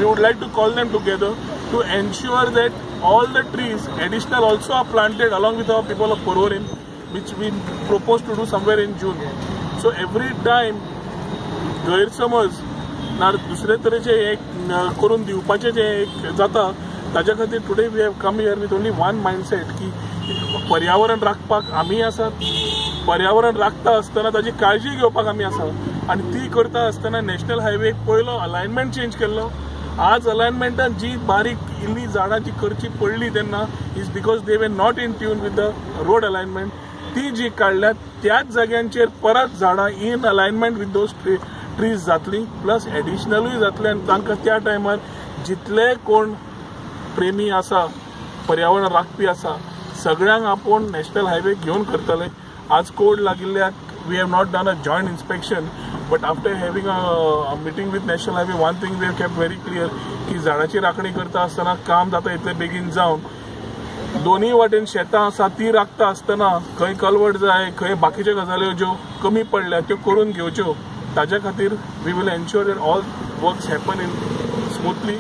We would like to call them together to ensure that all the trees additional also are planted along with our people of Porvorim, which we propose to do somewhere in June. So every time गैरसमज ना दुसरे तरेचे एक करून दिवपाचें जें एक जाता, ताज्या खातीर today we have come here with only one mindset की पर्यावरण राखपाक आमी आसात, पर्यावरण राखता आसतना ताजी काळजी घेवपाक आमी आसा आनी ती करता आसतना नॅशनल हायवे पयलो अलायनमेंट चेंज केल्लो. आज अलायनमेंटान जी बारीक इल्ली झाडां जी करची पडली तेन्ना is because they were not in tune with the road alignment. ती जी काडल्या त्याच जाग्यांचेर परत झाडां in alignment with those trees जातली, प्लस एडिशनलूय जातले आनी तांकां त्या टायमार जितले कोण प्रेमी आसा, पर्यावरण राखपी आसा, सगळ्यांक आपोवन नॅशनल हायवे घेवन करतले. आज code लागिल्ल्याक we have not done a joint inspection, but after having a meeting with National Highway, one thing we have kept very clear की झाडाची राखणी करता आसतना काम जाता इतले बेगीन जावन दोनूय वाटेन शेतां आसा ती राखता आसतना खंय कलवट जाय, खंय बाकीच्यो गजाल्यो ज्यो कमी पडल्या त्यो करून घेवच्यो. ताज्या खातीर we will ensure that all works happen in smoothly.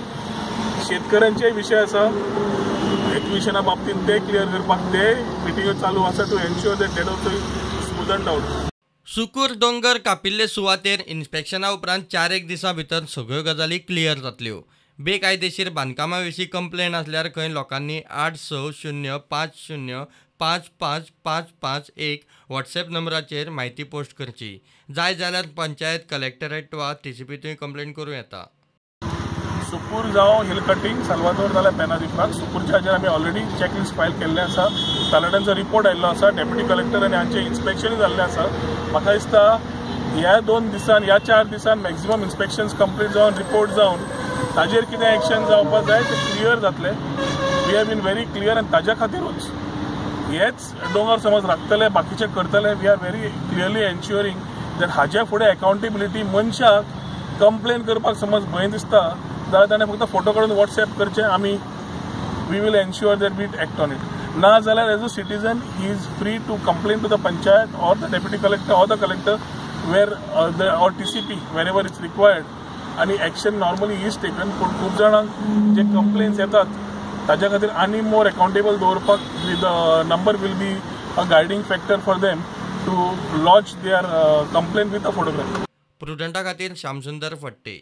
शेतकऱ्यांचेय विशय आसा, एक्विशना बाबतींत ते क्लियर करपाक ते मिटिंग्यो चालू आसा to ensure that that also smoothened out. Sukur दोंगर कापिल्ले सुवातेर इन्स्पेक्शना उपरांत 4-1 दिसां भितर सगळ्यो गजाली क्लियर जातल्यो. बेकायदेशीर बांदकामा विशीं कंप्लेन आसल्यार खंय लोकांनी 8 6 0 5 0 5 5 5 5 1 व्हॉट्सएप नंबराचेर म्हायती पोस्ट करची. जाय जाल्यार पंचायत, कलेक्टरेट वा टीसीपीतूय कंप्लेन करूं येता. सुकूर जावं हिल कटिंग, साल्वादोर जाल्यार पेनादिफाक, सुकूरच्या हाजेर आमी ऑलरेडी चॅकलिस्ट फायल केल्लें आसा. तलाट्यांचो रिपोर्ट आयिल्लो आसा, डेप्युटी कलेक्टर आनी हांचें इन्स्पेक्शनूय जाल्लें आसा. म्हाका दिसता ह्या 2 दिसान, ह्या 4 दिसान मॅक्झिमम इन्स्पेक्शन्स कंप्लीट जावन रिपोर्ट जावन ताजेर कितें एक्शन जावपाक जाय तें क्लियर जातलें. We have been very clear आनी ताज्या खातीरूच हेच दोंगर समज राखतले, बाकीचे करतले. We are very clearly ensuring that हाज्या फुडें अकाउंटेबिलिटी मनशाक कंप्लेन करपाक समज भंय दिसता जाल्यार ताणें फक्त फोटो काडून वॉट्सएप करचें, आमी we will ensure that we act on it. ना जाल्यार as a citizen he is free to complain to the panchayat or the deputy collector or the collector where or TCP wherever it's required आनी action normally is taken. पूण खूब जाणांक जे complains येतात ताज्या खातीर आनी मोर अकाउंटेबल दवरपाक the number will be a guiding factor for them to lodge their complain with a photograph. प्रुडंटा खातीर श्यामसुंदर फट्टे.